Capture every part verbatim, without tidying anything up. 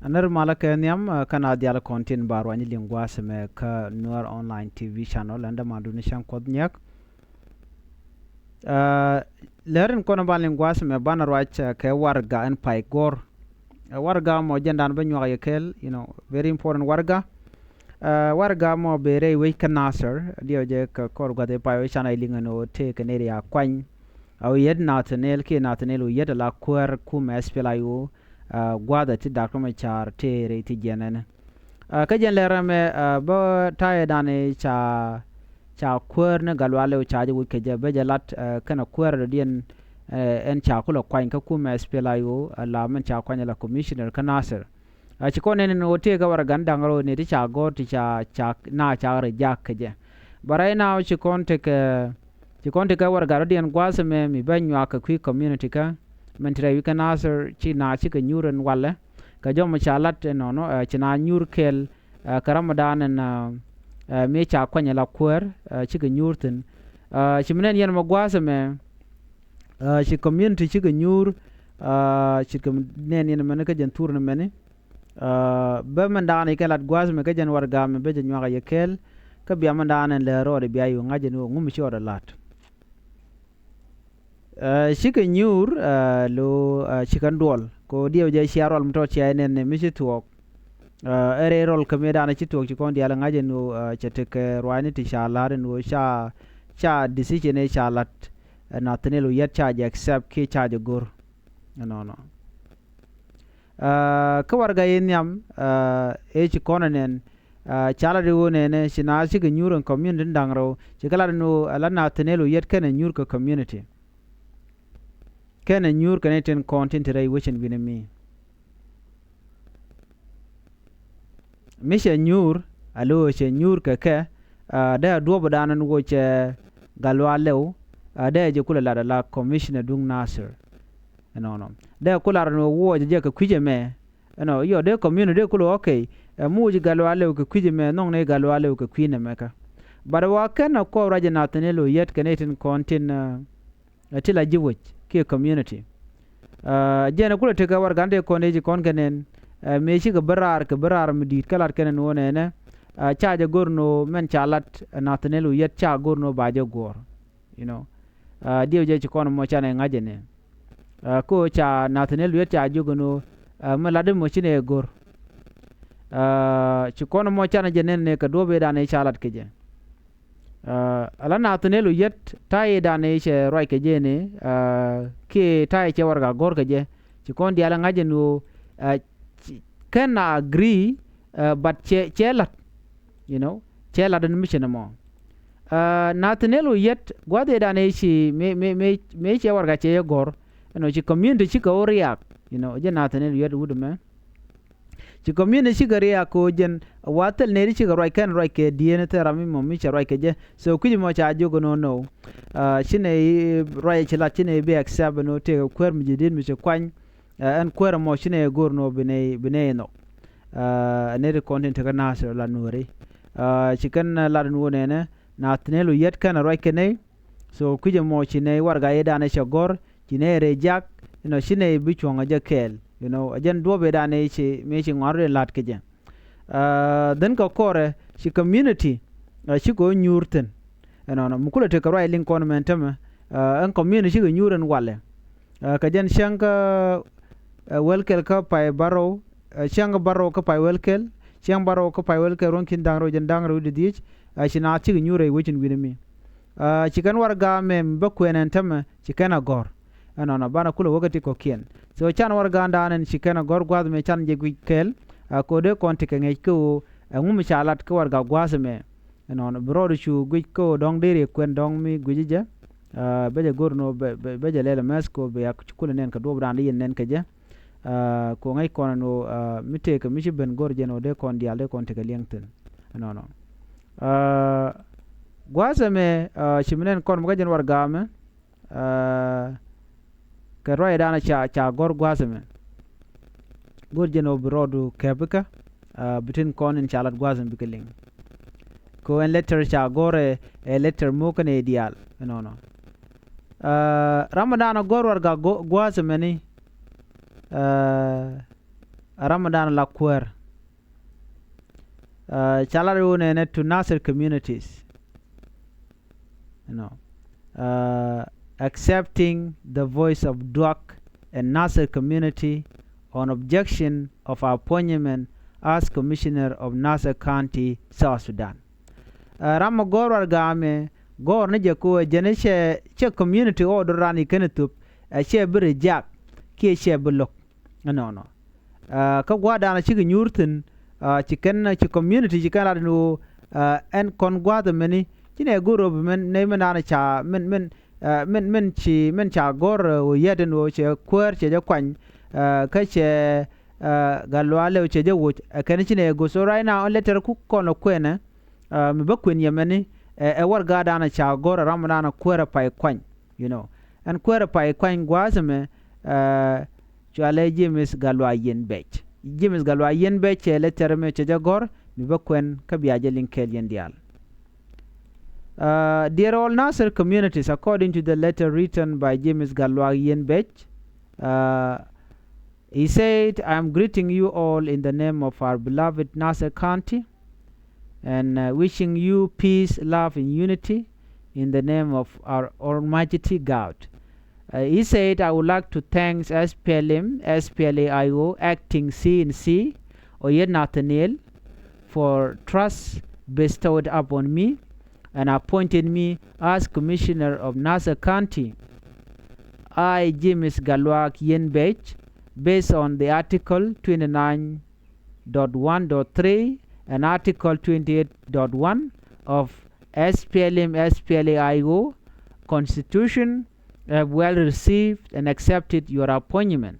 Nɛr malä kɛ nhiam, ɛ, kä na dial kɔn tin ba ruany liŋ gua̱a̱th ɛmɛ kä Nuer Online T V channel, ɛn dämandun ni cäŋ Kuɔth Nyak. Ɛ, lɛr in kɔn ban liŋ gua̱a̱th ɛmɛ banɛ ruac, ɛ, kɛ warɛga ɛn pay guɔ̱r. Ɛ, warɛga mɔ jɛn dan bä nyuak yɛ kɛɛl, you know, very important warɛga. Ɛ, warɛga mɔ bɛ rɛy wec kä Nasir, diɛw jɛ kɛ kɔr gua̱th ɛ pay wec can a liŋ ɛn ɣöö tëë kɛ nɛy ri a kuany. A wä yet Nathaniel kiɛ Nathaniel wä yet ala kuäär kumɛ S P L A I O, ɛ, gua̱a̱th ɛ ti Dak Riɛk Macar tëë rɛy ti jiɛn ɛnɛ. Ɛ, kä jɛn lɛr ɛmɛ, ɛ, bä ta̱yɛ dan ɛ ca, ca kuäär ni Gatluak Lew ca jɛ wec kɛ jɛ bä jɛ lat, ɛ, kɛnɛ kuäär dɔ̱diɛn, ɛ, ɛn ca kulɛ kuany kä kumɛ S P L A I O, ɛ, la mɛn ca kuany ala commissioner kä Nasir. Ɛ, ci kɔn nɛn ni ɣöö tëëkɛ warɛga in da̱ŋ rɛw ni ti ca gɔ̱r ti ca, ca na ca rɛ jak kɛ jɛ. But right now ci kɔn tekɛ, ci kɔn tekɛ warɛga rɔ̱diɛn gua̱a̱th ɛmɛ mi bä nyuak kɛ kui̱ community kä. Mɛn ti rɛy wi̱i̱ kä Nasir ci na cikɛ nyuur ɛn walɛ. Kɛ jɔmɔ ca lat ɛnɔnɔ, ɛ, ci na nyuur kɛɛl, ɛ, kɛ ram mi dan ɛn, ɛ, ɛ, mi ca kuany ala kuäär, ɛ, cikɛ nyuur thi̱n. Ɛ, ci mi nɛn yɛn mɛ gua̱a̱th ɛmɛ, ɛ, ci community cikɛ nyuur, ɛ, ci kɛ nɛn yɛn mɛni kä jɛn thur ni mɛni. Ɛ, bä mɛn dan ikɛ lat gua̱a̱th ɛmɛ kä jɛn warɛga mɛ bä jɛ nyuak a yɛ kɛɛl. Kä bia mɛn dan ɛn lɛ rɔɔdɛ bia yɛ ŋa̱c ɛn ɣöö ŋu mi ci ɣɔt ɛ lat. Ɛ, cikɛ nyuur, ɛ, lo, ɛ, cikɛ duɔl. Kɛ ɣöö diɛw jɛ cia rual mi tɔt cia inɛn ni mi ci thuɔɔk. Ɛ, ɛ rɛy rɔl kä mëë dan ci thuɔɔk ci kɔn diaal ŋa̱c ɛn ɣöö, ɛ, cɛ tekɛ ruaacni ti ca la̱r ɛn ɣöö ca, ca decision ëë ca la̱t, ɛ, Nathaniel Oyet ca jɛ accept kiɛ ca jɛ go̱r. Ɛnɔnɔ. Ɛ, kä warɛga in nhiam, ɛ, ëë ci kɔn ɛ nɛn, ɛ, ca lat i̱ ɣöö nɛnɛ ci na cikɛ nyuur ɛn community in da̱ŋ rɛw, ci kɛ lat ɛn ɣöö, ɛ, la Nathaniel Oyet kɛnɛ nyuur kɛ community. Kɛnɛ nyuur kɛ nɛy tin kɔn tin te rɛy wecin wi̱ni mi. Mi cɛ nyuur, a lo̱o̱ cɛ nyuur kɛ kɛ, ɛ, dee a duɔ̱ɔ̱p dan ɛn ɣöö cɛ Gatluak Lew, ɛ, dee jɛ kulɛ lat ala commissioner duŋ Nasir. Ɛnɔnɔ. Dee ku lar ni wä wuɔc jɛ kɛ kui̱c ɛmɛ. Ɛnɔ, yɔ, dee community dee ku lɛ, okay. Ɛ, mi wuc Gatluak Lew kɛ kui̱c ɛmɛ, nhɔk ni Gatluak Lew kɛ kui̱ nɛmɛ kä. But wa kɛn ɛ kɔɔr ruac ɛ Nathaniel Oyet kɛ nɛy tin kɔn tin, ɛ, ɛ, ti la ji̱ wec kiɛ community. Ɛ, jɛn ɛ ku lɛ tekɛ warɛga in dee kɔn dee ci kɔn kɛ nɛn. Ɛ, mëë cikɛ bi raar kɛ bi raar mi di̱i̱t kä lat kɛn ɛn ɣöö nɛnɛ. Ɛ, ca jɛ go̱r ni ɣöö mɛn ca lat, ɛ, Nathaniel Oyet ca go̱r ni ɣöö ba jɛ guɔ̱ɔ̱r. You know, ɛ, diɛw jɛ ci kɔn mɔ canɛ ŋa̱c ɛnɛ. Ɛ, ko ca Nathaniel Oyet ca jiök ɛn ɣöö, ɛ, mi lat di mɔ cinɛ go̱r. Ɛ, ci kɔn mɔ canɛ jɛ nɛn ni kɛ duɔ̱ɔ̱p ëë dan ëë ca lat kɛ jɛ. Ɛ, ala Nathaniel Oyet ta̱yɛ dan ëë cɛ ruac kɛ jɛ ni, ɛ, kiɛ ta̱yɛ cɛ warɛga go̱r kɛ jɛ. Ci kɔn diaal ŋa̱c ɛn ɣöö, ɛ, ci, kɛn a agree, ɛ, but cɛ, cɛ lat. You know, cɛ lat ɛn mi cin ɛmɔ. Ɛ, Nathaniel Oyet gua̱th ëë dan ëë ci mëë, mëë, mëë, mëë cɛ warɛga cɛ yɛ gɔ̱r. Ɛnɔ ci community cikɛ wä riaak. You know, jɛ Nathaniel Oyet wut ɛmɛ. Ci community cikɛ riaak kɛ ɣöö jɛn wa thil nɛy ti cikɛ ruac kɛn ruac kɛ dieen thil ram mi mɔ mi cɛ ruac kɛ jɛ. So kui̱c mɔ ca jiök ɛn ɣöö no. Ɛ, ci nɛy ruac ci lat ci nɛy bi accept ɛn ɣöö tëëkɛ kuäär mi ji̱ dieen mi ci kuany. Ɛ, ɛn kuäär ɛmɔ ci nɛy go̱r ni ɣöö bi nɛy, bi nɛy nhɔk. Ɛ, nɛy ti kɔn tin tekä Nasir la Nuääri. Ɛ, ci kɛn, ɛ, lat ni ɣöö nɛnɛ Nathaniel Oyet kɛn ɛ ruac kɛ nɛy. So kui̱c ɛmɔ ci nɛy warɛga ëë dan ëë cɛ gɔ̱r, ci nɛy rɛy jak, you know, ci nɛy bi cuɔ̱ŋ ɛ jɛ kɛɛl, you know, ɛ jɛn duɔ̱ɔ̱p ëë dan ëë ci, mëë ci ŋɔaar rɛy la̱t kɛ jɛ. Ɛ, then kɛ kɔrɛ ci community, ɛ, cikɛ ɣöö nyuur thi̱n. Ɛnɔnɔ, mi kulɛ tekɛ ruac liŋ kɔn mɛn tämɛ, ɛ, ɛn community cikɛ nyuur ɛn walɛ. Ɛ, kɛ jɛn cäŋ kä, ɛ, Wɛlkɛl kä pay bärɔw, ɛ, cäŋ kä bärɔw kä pay Wɛlkɛl, cäŋ bärɔw kä pay Wɛlkɛl ruɔ̱ŋ ki̱n da̱ŋ rɛw jɛn da̱ŋ rɛw wi̱cdɛ dhieec, ɛ, ci naath cikɛ nyuur rɛy wecin wi̱ni mi. Ɛ, ci kɛn warɛga mɛm bä kuɛn ɛn tämɛ, ci kɛn a gɔ̱r. Ɛnɔnɔ, banɛ kulɛ wä kä ti kɔ̱kiɛn. So can warɛga dan ɛn ci kɛn a gɔ̱r gua̱a̱th mɛ can jɛ guic kɛɛl, ɛ, kɛ ɣöö dee kɔn tekɛ ŋäc kɛ ɣöö, ɛ, ŋu mi ca lat kä warɛga gua̱a̱th ɛmɛ. Ɛnɔnɔ, bi rɔɔdu cu guic kä ɣöö dɔ̱ŋ deri kuɛn dɔ̱ŋ mi guic jɛ. Ɛ, bä jɛ go̱r ni ɣöö bɛ, bɛ, bɛ jɛ lɛl ɛ mɛth kɛ ɣöö bɛ yak ci kulɛ nɛn kɛ duɔ̱ɔ̱p dan di yɛn nɛn kɛ jɛ. Ɛ, kɛ ɣöö ŋäc kɔn ɛn ɣöö, ɛ, mi tëëkɛ mi ci ben go̱r jɛn ɣöö dee kɔn diaal dee kɔn tekɛ liɛŋ thi̱n. Ɛnɔnɔ. Ɛ, gua̱a̱th ɛmɛ, ɛ, ci mi nɛn kɔn mi kä jɛn warɛga mɛ. Ɛ, kɛ ruac dan ca, ca gɔ̱r gua̱a̱th ɛmɛ. Go̱r jɛn ɣöö bi rɔɔdu kɛp ikä, ɛ, bi tin kɔn in ca lat gua̱a̱th ɛmɛ bikɛ liŋ. Kɛ ɣöö ɛn letter ca gɔ̱r ɛ, ɛ letter mo̱o̱k kɛnɛ diaal. Ɛnɔnɔ. Ɛ, ram mi dan ɛ gɔ̱r warɛga gɔ-, gua̱a̱th ɛmɛni. Ɛ, ram mi dan la kuäär. Ca lat ɣöö nɛnɛ to Nasir communities, you know, accepting the voice of Duak and Nasir community on objection of appointment as Commissioner of Nasir County, South Sudan. Ram mi gɔ̱r warɛga mɛ gɔ̱r ni jɛ kɛ ɣöö jɛn cɛ, cɛ community ɣöö dɔ̱ran i̱ kɛn thup, ɛ cɛ bi reject kiɛ cɛ bi lo̱k. Ɛnɔnɔ. Kä gua̱a̱th danɔ cikɛ nyuur thi̱n, ci kɛn, ci community ci kɛn lat ni ɣöö ɛn kɔn gua̱a̱th ɛmɛni ci nɛ go̱r ɣöö bi mɛn nɛy mɛn danɔ ca mɛn mɛn mɛn ci mɛn ca go̱r ɣöö yɛt ɛn ɣöö cɛ kuäär cɛ jɛ kuany, kä cɛ Gatluak Lɛw cɛ jɛ woc, ɛ kɛn ci nɛ go̱r. So right now ɛn letter ku kɔn ɔ kuɛnɛ mi bä kuɛn yɛ mɛni ɛ warɛga danɔ ca go̱r ɛ ram danɔ kuäär ɛ pay kuany. You know, ɛn kuäär ɛ pay kuany gua̱a̱th ɛmɛ, cualɛ James Gatluak Yiɛn Bɛc. James Gatluak Yiɛn Bɛc cɛ letter ɛmɛ cɛ jɛ gɔ̱r mi bä kuɛn kä bia jɛ liŋ kɛɛl yɛn diaal. Dear all Nasir communities, according to the letter written by James Gatluak Yiɛn Bɛc, he said, I am greeting you all in the name of our beloved Nasir County and wishing you peace, love, and unity in the name of our Almighty God. He said, I would like to thank S P L M, S P L A I O, acting C N C, Oyet Nathaniel, for trust bestowed upon me and appointed me as Commissioner of Nasir County. I, James Gatluak Yiɛn Bɛc, based on the Article twenty-nine dot one dot three and Article twenty-eight dot one of S P L M S P L A I O Constitution, have well received and accepted your appointment.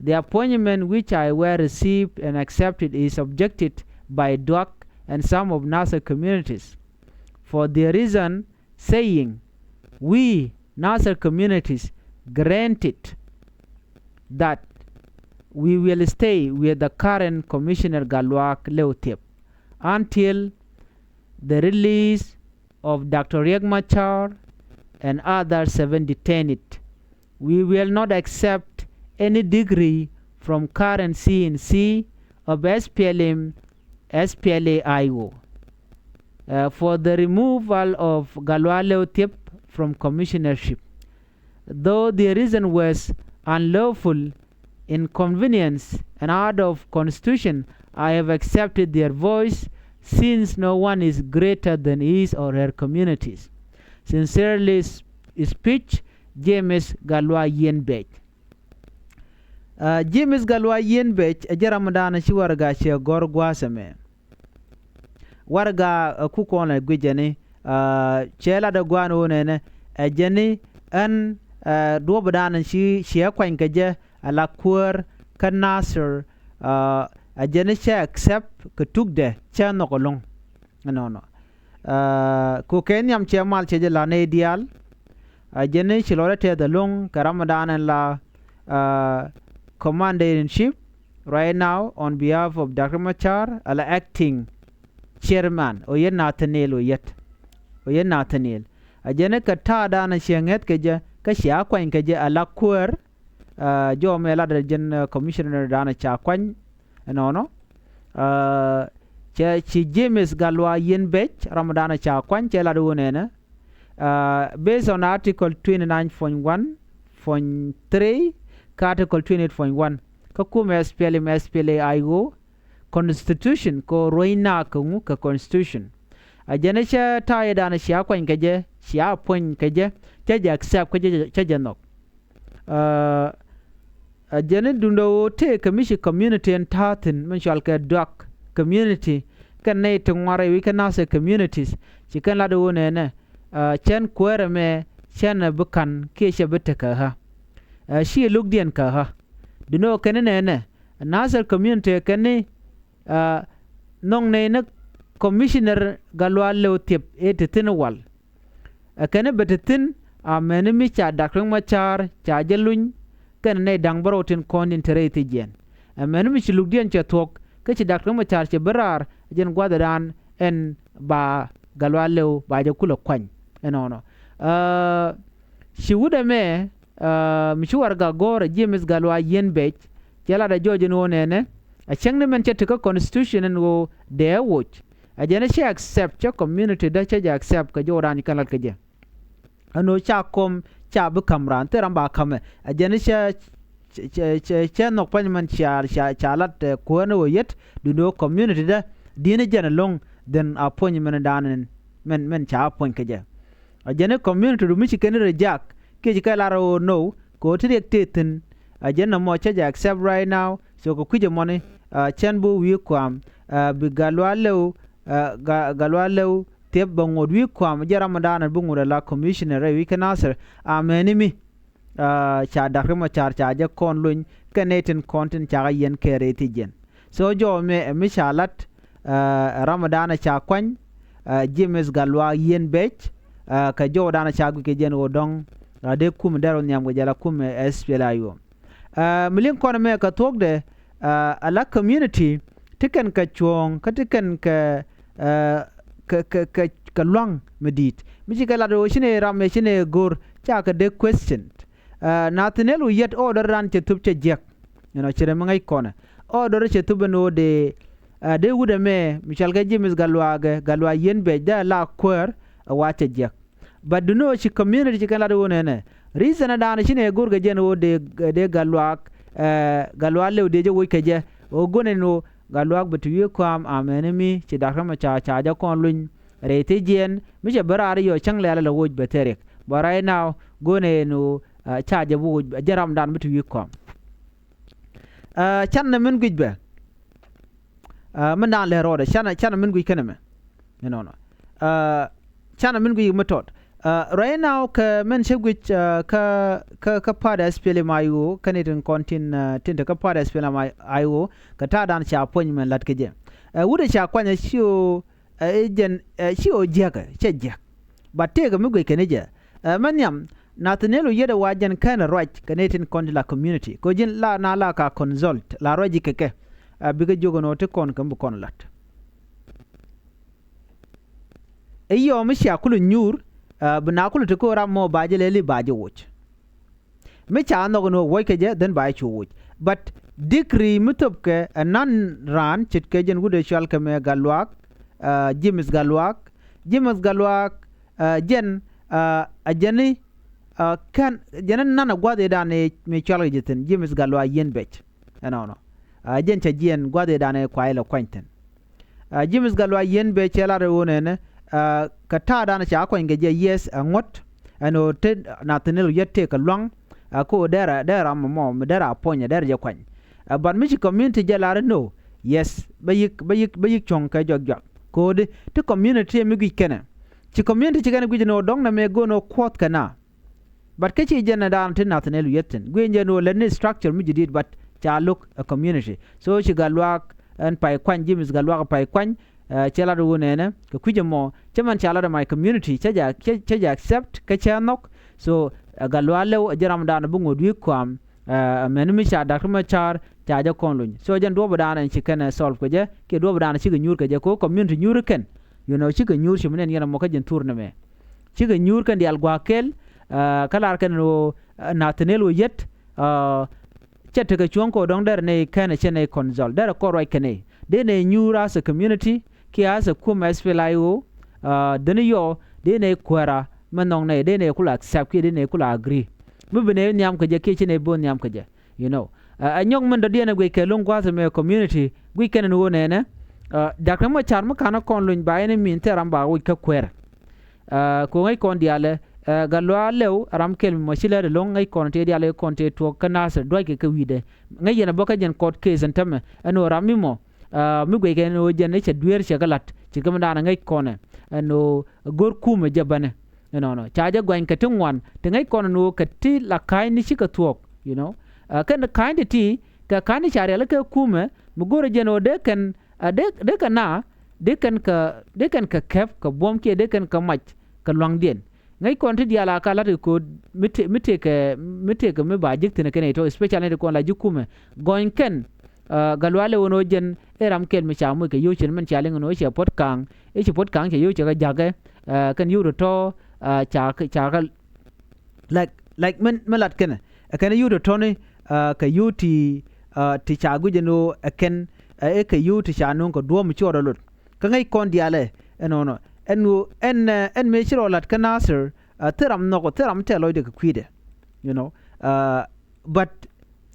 The appointment which I well received and accepted is objected by Duak and some of Nasir communities for the reason saying, we Nasir communities granted that we will stay with the current Commissioner Gatluak Lɛw Thiep until the release of Doctor Riek Machar and other seven detained. We will not accept any degree from current C N C of S P L M, S P L A I O, uh, for the removal of Gatluak Lɛw Thiep from commissionership. Though their reason was unlawful, inconvenience, and out of constitution, I have accepted their voice, since no one is greater than his or her communities. Sincerely speech, James Gatluak Yiɛn Bɛc. James Gatluak Yiɛn Bɛc ɛ jɛ ram mi da̱a̱n ci warɛga cɛ gɔ̱r gua̱a̱th ɛmɛ. Warɛga ɛ ku kɔn ɛ guic jɛni, cɛ lat ɛ gua̱a̱n ɣöö nɛnɛ ɛ jɛni ɛn duɔ̱ɔ̱p da̱a̱n ci ciɛ kuany kɛ jɛ ɛ la kuäär kä Nasir, ɛ jɛni cɛ accept kɛ tukdɛ cɛ nhɔk ɛlɔ̱ŋ. Ɛnɔnɔ. Kɛ kɛ nhiam cɛ mal cɛ jɛ la̱t nɛy diaal. Ɛ jɛni ci lɔcdä tɛth ɛlɔ̱ŋ kɛ ram mi da̱a̱n ɛn la commander in chief right now on behalf of Doctor Machar, ala acting chairman, Oyet Nathaniel, Oyet, Oyet Nathaniel. Ɛ jɛn kɛ ta̱a̱ da̱a̱n ciɛ ŋäth kɛ jɛ kä cia kuany kɛ jɛ ala kuäär. Jɔmɛ lat ɛ jɛn commissioner da̱a̱n ca kuany ɛnɔnɔ. Cɛ ci James Gatluak Yiɛn Bɛc ram da̱a̱n ca kuany cɛ lat ɣöö nɛnɛ, based on Article twenty-nine point one point three kä Article twenty-eight point one kä kumɛ S P L M S P L A I O constitution kɛ ruec naak kɛ ŋu kɛ constitution. Ɛ jɛn cɛ ta̱a̱ yɛ da̱a̱n cia kuany kɛ jɛ, cia puɔ̱ny kɛ jɛ, cɛ jɛ accept kä cɛ jɛ nhɔk. Ɛ jɛn i̱ duundɛ ɣöö tëë kɛ mi ci community ɛn ta̱a̱ thi̱n min cɔal kɛ Duak community kɛn nɛy ti ŋuan rɛy wi̱c kä Nasir communities ci kɛn lat ɣöö nɛnɛ cɛn kuäärɛ mɛ cɛn ɛ bi ka̱n kiɛ cɛ bi tekɛ ɣä. Ɛ ci lo̱kdiɛn kɛ ɣä. Duundɛ ɣöö kɛn i̱ nɛnɛ Nasir community kɛn i̱ nhɔk nɛy ni commissioner Gatluak Lɛw Thiep ëë te thi̱n wal. Ɛ kɛn i̱ bɛ te thi̱n amäni mi ca Doctor Riek Machar ca jɛ luny kɛnɛ nɛy da̱ŋ bärɔw tin kɔn in te rɛy thi̱jiɛn. Amäni mi ci lukdiɛn cɛ thuɔ̱k kä ci Doctor Riek Machar cɛ bi raar, ɛ jɛn gua̱thdan ɛn ba Gatluak Lɛw ba jɛ kulɛ kuany. Ɛnɔnɔ. Ci wut ɛmɛ mi ci warɛga go̱o̱rɛ James Gatluak Yiɛn Bɛc cɛ latdɛ jɔɔc ɛn ɣöö nɛnɛ A cäŋ ni mɛn cɛ ti kä constitution ɛn ɣöö dee woc. A jɛn cɛ accept, cɛ community dä cɛ jɛ accept kɛ jɔw raan ci kɛn lat kɛ jɛ. Ɛn ɣöö ca kɔm ca bi ka̱m raan, thil ram ba ka̱mɛ. A jɛn cɛ cɛ cɛ cɛ nhɔk pa̱ny mɛn ca ca ca lat, eh, kuäär ni ɣöö yet duundɛ ɣöö community dä di̱n jɛn ɛlɔ̱ŋ. Then a puɔ̱ny mɛn dan mɛn mɛn ca puɔ̱ny kɛ jɛ. A jɛn i̱ community du mi ci kɛn reject kiɛ ci kɛ lar ɣöö no, kɛ ɣöö ti riɛk tëë thi̱n. A jɛn nɔmɔ cä jɛ accept right now. So kɛ kui̱c ɛmɔni, ah, cɛn bi wi̱i̱ kua̱a̱m, ah, bi Gatluak Lɛw, ah, Ga-, Gatluak Lɛw thiep bɛ ŋot wi̱i̱ kua̱a̱m, jɛ ramdan bi ŋot ala commissioner rɛy wi̱i̱ kä Nasir. Amäni mi, ah, ca Dak Riɛk Macar ca jɛ kɔn lony kɛ nɛy tin kɔn tin cakɛ yiɛn kɛ rɛy thiec jiɛn. So jɔw mɛ ɛ mi ca lat, ah, ɛ ramdan ca kuany, ah, James Gatluak Yiɛn Bɛc, ah, kɛ jɔwdan ca guic kɛ jɛn ɣöö dɔ̱ŋ, ah, dee kum dɛr wä nhiam kɛ jɛ la kum ɛ S P L A I O. Ah, mi liŋ kɔn mɛ kɛ thuɔ̱kdɛ, ah, ala community ti kɛn kɛ cuɔ̱ɔ̱ŋ kä ti kɛn kɛ, ah, kɛ, kɛ, kɛ, kɛ lua̱ŋ mi di̱i̱t. Mi ci kɛ lat ɣöö ci nɛ ram ɛ ci nɛ go̱r ca kɛ dee question. Ah, Nathaniel Oyet order dan cɛ thup cɛ jiäk. Ɛnɔ ci rɛ mi ŋäc kɔnɛ. Order cɛ thup ɛn ɣöö dee, ah, dee wut ɛmɛ mi cɔal kɛ James Gatluak, Gatluak Yiɛn Bɛc dee la kuäär ɛ wa cɛ jiäk. But duŋni ɣöö ci community ci kɛn lat ɣöö nɛnɛ. Reason ɛ daanɛ ci nɛ go̱r kɛ jɛn ɣöö dee, dee Gatluak, eh, Gatluak Lɛw dee jɛ woc kɛ jɛ. Ɣöö go̱n ɛn ɣöö Gatluak bɛ ti wi̱i̱ kua̱a̱m amäni mi ci Dak Riɛk Macar ca jɛ kɔn luny rɛy thiec jiɛn. Mi cɛ ben raar i̱ yɔ cäŋ lɛ̈ɛ̈l ala woc bɛ thil riɛk. But right now go̱n ɛn ɣöö, ah, ca jɛ bi woc, jɛn ramdan bi ti wi̱i̱ kua̱a̱m. Ah, canɛ min guic bɛ. Ah, min daan lɛ rɔɔdɛ canɛ, canɛ min guic kɛnɛ mɛ. Inɔnɔ. Ah, canɛ min guic mi tɔt. Ah, right now kɛ min cä guic, ah, kä, kä, kä part S P L M I O, kä ni tin kɔn tin, ah, tin te kä part S P L M I O kɛ ta̱a̱ daan ca puɔ̱ny mɛn la̱t kɛ jɛ. Ah, wut ɛ ca kuany ɛ ci ɣöö, eh, jɛn, eh, ci ɣöö jiäkä cɛ jiäk. But tëëkɛ mi guic kɛn i̱ jɛ, eh, mɛ nhiam Nathaniel Oyet ɛ wa jɛn kɛn ruac kɛ nɛy tin kɔn ti la community kɛ ɣöö ji̱n la na la ka consult la ruac ji̱ kɛ kɛ, eh, bikɛ jiök ɛn ɣöö ti kɔn kɛ mi bi kɔn la̱t. I̱ yɔɔ mi cia kul nyuur, eh, bi na kul ti ko̱o̱r ram mɔ ba jɛ lɛli ba jɛ woc. Mi ca nhɔk ni wä wuɔc kɛ jɛ, then ba cu wuc. But degree mi thöpkɛ ɛ nan raan ce̱tkɛ jɛn wut ɛ cɔal kɛ mɛ Gatluak, ah, James Gatluak. James Gatluak, ah, jɛn, ah, a jɛn i̱, ah, kɛn, jɛn i̱ nan ɛ gua̱th ëëdan ëë mi cɔal kɛ jɛ thi̱n, James Gatluak Yiɛn Bɛc. Ɛnɔnɔ. Ah, jɛn cɛ jiɛn gua̱th ëëdan ëë kuay lɛ kuany thi̱n. Ah, James Gatluak Yiɛn Bɛc cɛ lat ɛ ɣöö nɛnɛ, ah, kɛ ta̱a̱dan ca kuany kɛ jɛ, yes, ɛ ŋuɔ̱t. Ɛn ɣöö te Nathaniel Oyet tëëkɛ lua̱ŋ, ah, kä ɣöö derɛ, derɛ ram mɔ mi derɛ a puɔ̱nyɛ derɛ jɛ kuany. Ah, but mi ci community jɛ lar i̱ no, yes, bä yi̱k, bä yi̱k, bä yi̱k cuɔ̱ŋ kɛ jɔak jɔak. Ko̱di ti community mi guic kɛnɛ. Ci community ci kɛn guic ni ɣöö dɔ̱ŋ nɛmɛ go̱o̱n ɣöö kuɔth kɛ na. But kä ci jɛn ɛ daan ti Nathaniel Oyet thi̱n. Guic jɛn ɣöö lät ni structure mi jadid, but ca lo̱k ɛ community. So ci Gatluak ɛn pay kuany, James Gatluak pay kuany, eh, cɛ lat ɣöö nɛnɛ kɛ kui̱c ɛmɔ cä mɛn ca lat ɛ my community cä jɛ, cä, cä jɛ accept kä cä nhɔk. So, eh, Gatluak Lɛw ɛ jɛn ramdan bi ŋot wi̱i̱ kua̱a̱m, eh, mɛn mi ca Dak Riɛk Macar ca jɛ kɔn luny. So jɛn duɔ̱ɔ̱pdan ɛn ci kɛn ɛ solve kɛ jɛ kiɛ duɔ̱ɔ̱pdan cikɛ nyuur kɛ jɛ kɛ ɣöö community nyuur kɛn. You know, cikɛ nyuur ci mi nɛn yɛn ɛmɔ kä jɛn thur nɛmɛ. Cikɛ nyuur kɛn diaal gua̱a̱k kɛl, ah, kä lar kɛn ɣöö, ah, Nathaniel Oyet, ah, cɛ tekɛ cuɔ̱ŋ kɛ ɣöö dɔ̱ŋ derɛ nɛy kɛn ɛ cɛ nɛy consult, derɛ kɔn ruac kɛ nɛy. Dee nɛy nyuur as a community kiɛ as a kum S P L A I O, ah, deni yɔɔ dee nɛy kuäärä mɛ nhɔk nɛy, dee nɛy kula accept kiɛ dee nɛy kula agree. Mi bi nɛy nhiam kɛ jɛ kiɛ ci nɛy bi nhiam kɛ jɛ. You know, ɛ, ɛ nyɔk min dɔ̱diɛn ɛ guic kɛ lo̱ŋ gua̱a̱th ɛmɛ community guic kɛn ɛn ɣöö nɛnɛ, ɛ, Dak Riɛk Macar mi ka̱n ɛ kɔn luny ba ɛn ɛ min thil ram ba wi̱c kä kueer. Ɛ, kɛ ɣöö ŋäc kɔn diaalɛ, ɛ, Gatluak Lɛw ɛ ram kɛl mi mɔ ci lɛr ɛlɔ̱ŋ, ŋäc kɔn tëë diaalɛ kɔn tëë tuɔɔk kä Nasir dua̱ckɛ kɛ wi̱i̱dɛ. Ŋäc yɛn ɛ bä kä jɛn court case ɛn tämɛ ɛn ɣöö ram mi mɔ, ɛ, mi guic kɛn ɛn ɣöö jɛn ɛ cɛ dueer cɛ kɛ la̱t ci kɛ mi daanɛ ŋäc kɔnɛ ɛn ɣöö go̱r kumɛ jɛ bänɛ. Inɔnɔ ca jɛ guany kɛ ti ŋuan ti ŋäc kɔn ni ɣöö kɛ ti la ka̱ny ni cikɛ thuɔ̱k, you know. Ɛ, kɛn ka̱ny ti ti kɛ ka̱ny ti ca rialikä kumɛ mi go̱rɛ jɛn ɣöö dee kɛn, ɛ, dee, dee kɛn na, dee kɛn kɛ, dee kɛn kɛ kɛp kɛ buɔ̱m kiɛ dee kɛn kɛ mac kɛ lua̱ŋdiɛn. Ŋäc kɔn ti diaal a ka la̱t kɛ ko̱o̱t mi tëë, mi tëë kɛ, mi tëë kɛ mi ba ji̱k thi̱n kɛn ɛ tɔ̱, especially ti kɔn la ji̱ kumɛ. Gɔny kɛn, ɛ, Gatluak Lɛw ɛn ɣöö jɛn ɛ ram kɛl mi ca moc kɛ yio̱w cin min cia liŋ ɛn ɣöö cɛ puɔ̱t ka̱a̱ŋ, ɛ ci puɔ̱t ka̱a̱ŋ cɛ yio̱w cɛ kɛ ja̱kɛ, ɛ, kɛn yio̱w tɔ̱tɔ̱, ɛ, ca kɛ, ca kɛ, like, like min, min lat kɛnɛ. Ɛ kɛn yio̱w tɔ̱tɔ̱ni, ɛ, kɛ yio̱w ti, ti ca guic ɛn ɣöö ɛ kɛn ɛ kɛ yio̱w ti ca nööŋ kɛ duɔ̱ɔ̱p mi ci rɔɔdɛ lot. Kä ŋäc kɔn diaalɛ ɛnɔnɔ ɛn ɣöö ɛn ɛn mëë ci rɔ la̱t kä Nasir, thil ram nhɔk, thil ram tɛl lɔcdɛ kɛ kui̱dɛ. You know, but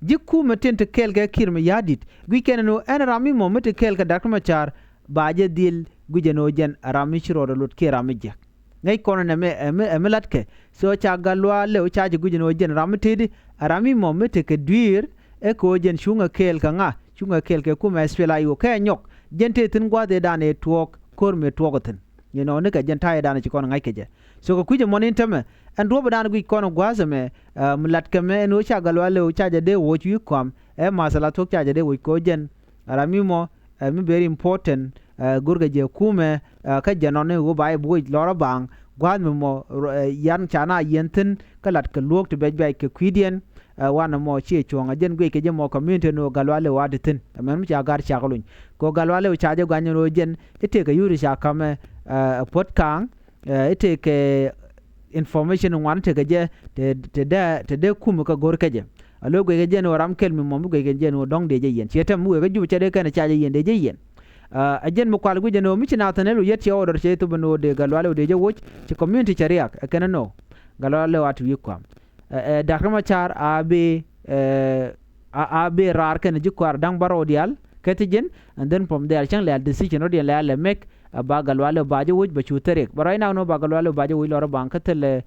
ji̱ kumɛ tin ti kɛɛl kɛ Kiir Mayardit guic kɛn ɛn ɣöö ɛn ram mi mɔ mi ti kɛɛl kɛ Doctor Machar ba jɛ dhil guic ɛn ɣöö jɛn ram mi ci rɔɔdɛ lot kiɛ ram mi jiäk. Ŋäc kɔn ɛn ɛmɛ ɛmɛ ɛmɛ latkɛ. So ca Gatluak Lew ca jɛ guic ɛn ɣöö jɛn ram mi tëëdi ɛ ram mi mɔ mi tekɛ dui̱i̱r ɛ kɛ ɣöö jɛn cuŋɛ kɛɛl kɛ ŋa, cuŋɛ kɛɛl kɛ kumɛ SPLA-IO kɛ nyɔk. Jɛn tëë thi̱n gua̱a̱th ëëdan ëë tuɔɔk ko̱r mëë tuɔɔk ɛ thi̱n. You know, nikɛ jɛn ta̱yɛ dan ci kɔn ŋa̱ckɛ jɛ. So kɛ kui̱c ɛmɔ ni tämɛ ɛn duɔ̱ɔ̱p ëëdan guic kɔn gua̱a̱th ɛmɛ mi latkɛ mɛ ɛn ɣöö ca Gatluak Lew ca jɛ dee woc wi̱i̱ kuam ɛ ma̱a̱th ala thuɔ̱k ca jɛ dee woc kɛ ɣöö jɛn ram mi mɔ ɛ mi very important. Ɛ go̱rkɛ jɛ kumɛ ɛ kä jɛ nɔni ɣöö ba i̱ bi wec lɔrä baaŋ gua̱a̱th mi mɔ ɛ yan ca na yiɛn thi̱n kä latkɛ luɔ̱ɔ̱k ti bɛc bɛc kɛ kui̱diɛn. Ɛ wanɛ mɔ ciɛ cuɔ̱ŋ ɛ jɛn guic kɛ jɛ mɔ community ni ɣöö Gatluak Lew a ti thi̱n ɛ mɛn mi ca ga̱r cak luny. Kɛ ɣöö Gatluak Lew ca jɛ guany ni ɣöö jɛn i̱ tëëkɛ yuuri ca ka̱mɛ ɛ puɔ̱t kaaŋ. Ɛ i̱ tëëkɛ information ŋuan tekɛ jɛ te te dee te dee kum kä go̱r kecɛ. A lo̱ guic kɛ jɛn ɣöö ram kɛl mi mɔ mi guic kɛ jɛn ɣöö dɔ̱ŋ dee jɛ yiɛn ciɛ tɛm mi wëë kä Jubɛ cɛ dee kɛn ca jɛ yiɛn dee jɛ yiɛn. A jɛn mi kual guic jɛn ɣöö mi ci Nathaniel Oyet cɛ order cɛ thop ɛn ɣöö dee Gatluak Lew dee jɛ woc ci community cɛ riak ɛ kɛn ɛn ɣöö Gatluak Lew a ti wi̱i̱ kuam. Ɛ ɛ Doctor Machar a bi ɛ a a bi raar kɛn ji̱ kuaar da̱ŋ bärɔw diaal kä thi̱ji̱n. And then from there cäŋ lɛ̈ɛ̈l decision rɔ̱diɛn lɛ̈ɛ̈l lɛ make ɛ ba Gatluak Lew ba jɛ woc bɛ cu thil riɛk. But right now ni ɣöö ba Gatluak Lew ba jɛ woc lɔrä baaŋ kä thilɛ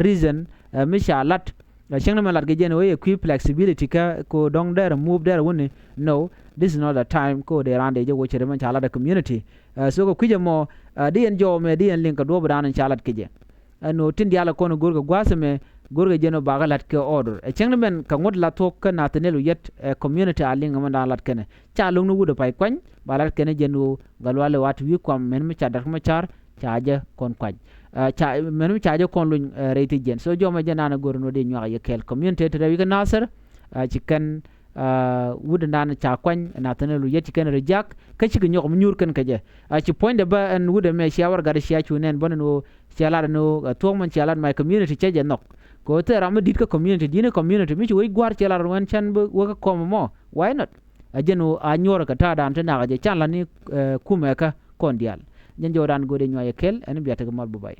reason ɛ mi ca lat. Ɛ cäŋ ni mɛn lat kɛ jɛn ɣöö yɛ kui̱ flexibility kä kɛ ɣöö dɔ̱ŋ dɛr move dɛr wuni. No, this is not the time kɛ ɣöö dee raan dee jɛ woc cɛ ri mɛn ca lat ɛ community. Ɛ so kɛ kui̱c ɛmɔ ɛ di yɛn jɔw mɛ di yɛn liŋ kɛ duɔ̱ɔ̱p dan in ca lat kɛ jɛ. Ɛn ɣöö tin diaal ɛ kɔn go̱rkɛ gua̱a̱th ɛmɛ go̱rkɛ jɛn ɣöö bakɛ la̱t kɛ order ɛ cäŋ ni mɛn kɛ ŋuɔ̱t la thuɔ̱k kä Nathaniel Oyet ɛ community a liŋ ɛmɛn daan la̱t kɛnɛ ca lo̱ŋni wut ɛ pay kuany ba la̱t kɛnɛ jɛn ɣöö Gatluak Lew a ti wi̱i̱ kuam mɛn mi ca Doctor Machar ca jɛ kɔn kuany. Ɛ ca mɛn mi ca jɛ kɔn luny ɛ rɛy thi̱c jɛn. So jɔmɛ jɛn naan ɛ go̱r ɛn ɣöö dee nyuak yɛ kɛɛl community te rɛw i̱ kä Nasir. Ɛ ci kɛn ɛ wut ɛn daan ca kuany Nathaniel Oyet ci kɛn reject kä cikɛ nyɔk mi nyuur kɛn kɛ jɛ. Ɛ ci puɔ̱nydɛ bä ɛn wut ɛmɛ cia warɛgak cia cu nɛn bä ni ni ɣöö cia lat ni ɣöö ɛ thuɔ̱k mɛn cia lat my community cɛ jɛ nhɔk. Kɛ ɣöö thil ram mi di̱t kä community di̱t ni community mi ci wec gua̱a̱r cia lat ruɔ̱n cän bä wek kä kɔm ɛmɔ. Why not? Ɛ jɛn ɣöö a nyuɔrɛ kɛ ta̱a̱ dan ti nak ɛ jɛ can lat ni ɛ kumɛ kä kɔn diaal. Jɛn jɔw dan go̱o̱dɛ nyuac ɛ kɛl ɛn bia tekɛ mal bä bay.